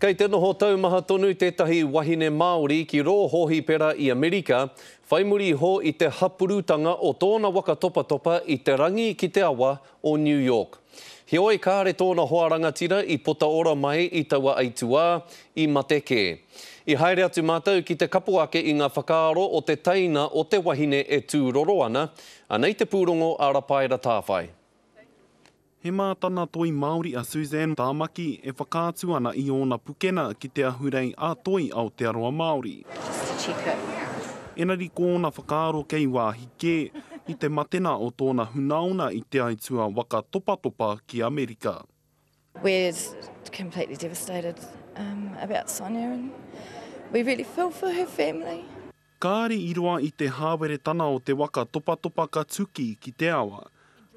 Kei te noho taumaha tonu tētahi wahine Māori ki rō hōhipera i Amerika, whai muri iho i te hapurutanga o tōna waka topatopa i te rangi ki te awa o New York. Heoi kāre tōna hoa rangatira i pota ora mai i taua aituā, i mate kē. I haere atu mātou ki te kapo ake i ngā whakaaro o te teina o te wahine e tūroro ana, anei te pūrongo a Rapaera Tāwhai. He mātana toi Māori a Suzanne Tāmaki e whakaatu ana i ōna pukena ki te ahurei ā-toi Aotearoa Māori. Engari ko ōna whakaaro kei wāhi kē, i te matena o tōna hunaona i te aituā waka topatopa ki Amerika. We're completely devastated about Sonia and we really feel for her family. Kāre i roa i te hāweretana o te waka topatopa ka tuki ki te awa.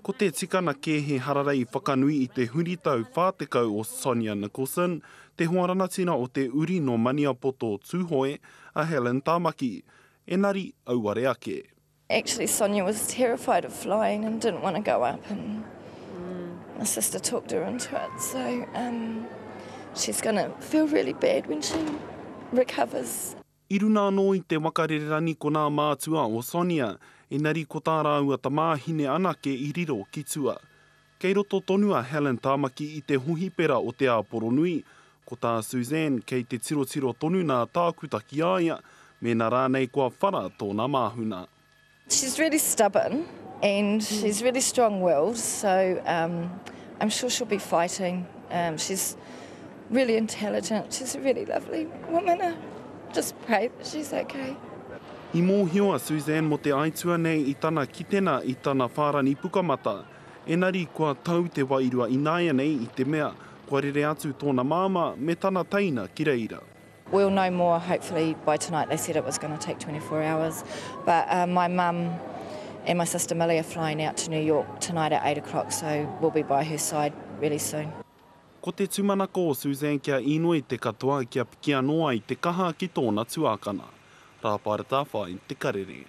Ko te tikana kē he hararei whakanui i te huritau 40 o Sonia Nicholson, te hoa ranatira o te uri nō Maniapoto, Tūhoe, a Helen Tamaki. Enari, auare ake. Actually Sonia was terrified of flying and didn't want to go up and my sister talked her into it so um she's gonna feel really bad when she recovers. I runa anō i te waka rererangi ko nā mātua o Sonia, engari ko tā rāua tamāhine anake i riro ki tua. Kei roto tonu a Helen Tamaki i te hohipera o Te Āporonui, ko tā Suzanne kei te tirotiro tonu nā tākuta ki a ia, mēnā rānei kua whara tōna māhuna. She's really stubborn and she's really strong willed so um I'm sure she'll be fighting um she's really intelligent she's a really lovely woman I just pray that she's okay. I mōhio a Suzanne mō te aitua nei i tana kitena i tana whārani pukamata, enari kua tau te wairua ināianei i te mea kua rere atu tōna māmā me tana teina ki reira. We'll know more hopefully by tonight, they said it was going to take 24 hours but uh, my mum and my sister Millie are flying out to New York tonight at 8 o'clock so we'll be by her side really soon. Ko te tūmanako o Suzanne kia inoi te katoa kia piki anō ai te kaha ki tōna tuakana. Rāpaera Tāwhai, Te Karere.